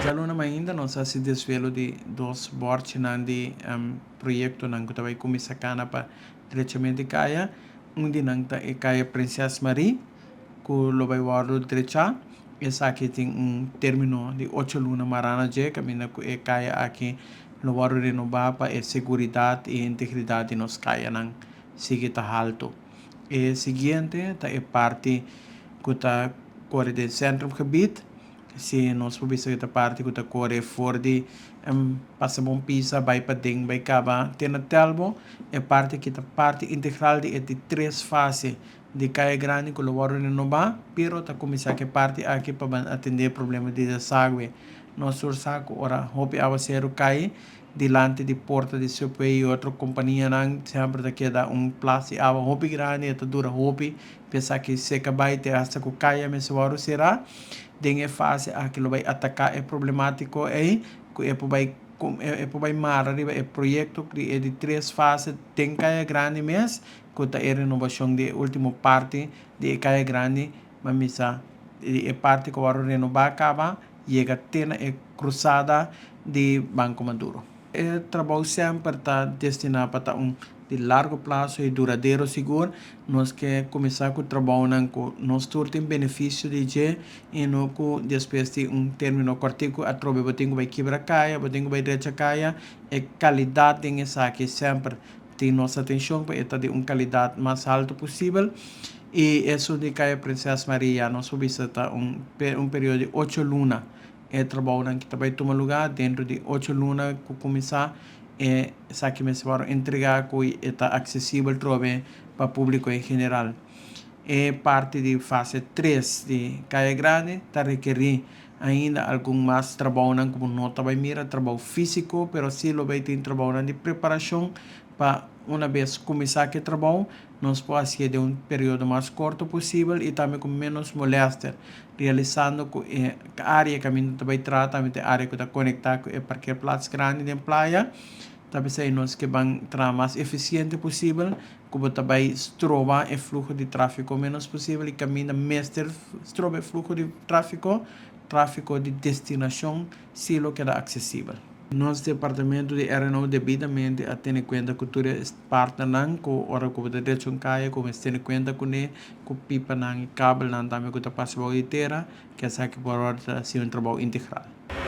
Djaluna mainta nos a hasi desvelo di dos bòrchinan di proyektonan ku ta bai kuminsá kana pa drechament di kaya. Un di nan ta e kaya Prinses Marie ku lo bai wòrdu drechá. Esaki tin un término di ocho luna mará na dje kaminda ku e kaya aki lo wòrdu renobá pa e seguridat i integridat di nos kayanan sigui ta haltu. E siguiente ta e parti ku ta kore den Centrumgebied. Si nos por bisa ku ta parti ku ta kore for di pasa bon pisa bai paden bai kaba te na Telbo. E parti aki ta parti integral di e di tres fase di Kaya Grandi ku lo wòrdu renobá, pero ta kuminsá ku e parti aki pa ban atendé e problema di desagwe. Nos tur sa ku ora hopi awaseru kai dilanti di porta di Subway i otro kompanianan semper ta keda un plas di awa hopi grandi, e ta dura hopi pa esaki seka bai te hasta ku kaya mester wòrdu será. Den e fase aki lo bai ataká e problemátiko ei ku e por bai e por bai mara riba e proyekto di e di tres fase den Kaya Grandi mes ku ta e renobashon di e último parti di e Kaya Grandi, ma misa di e parti ku a wòrdu renobá kaba yega te na e krusada di Banko Maduro. E trabou semper ta destiná pa ta un di largo plaso i duradero sigur. Nos ke kuminsá ku trabounan ku nos tur tin benefisio di dje i no ku despues di un término kòrtiku atrobe bo tin ku bai kibra kaya, bo tin ku bai drecha kaya. E kalidat den esaki semper tin nos atenshon pa e ta di un kalidat mas haltu posibel. I esun di Kaya Prinses Maria nos por bisa ta un un periodo di ocho luna e trabounan ki ta bai tuma lugá dentro di ocho luna ku kuminsá e esaki mester wòrdu entregá ku e ta aksesibel trobe pa públiko en general. E parti di fase tres di Kaya Grandi ta rekerí ainda algun mas trabounan ku bo no ta bai mira trabou físiko pero sí lo bai tin trabounan di preparashon pa una bes kuminsá ku e trabou nos por hasié den un periodo mas korto posibel i tambe ku ménos molèster, realisando ku e área kaminda ta bai traha tambe ta e área ku ta konektá ku e parkeerplaats grandi den playa. Ta p'esei nos ke ban traha mas efisiente posibel ku bo ta bai stroba e fluho di tráfiko ménos posibel i kaminda mester stroba e fluho di tráfiko, tráfiko di destinashon sí lo keda aksesibel. Nos departamento di RNO debidamente a tene kuenta ku tur e partnernan ku ora ku bo ta drecha un kaya ku mester tene kuenta kuné ku pipanan i kabelnan tambe ku ta pasa bou di tera, ke esaki por ora ta hasi un trabou integral.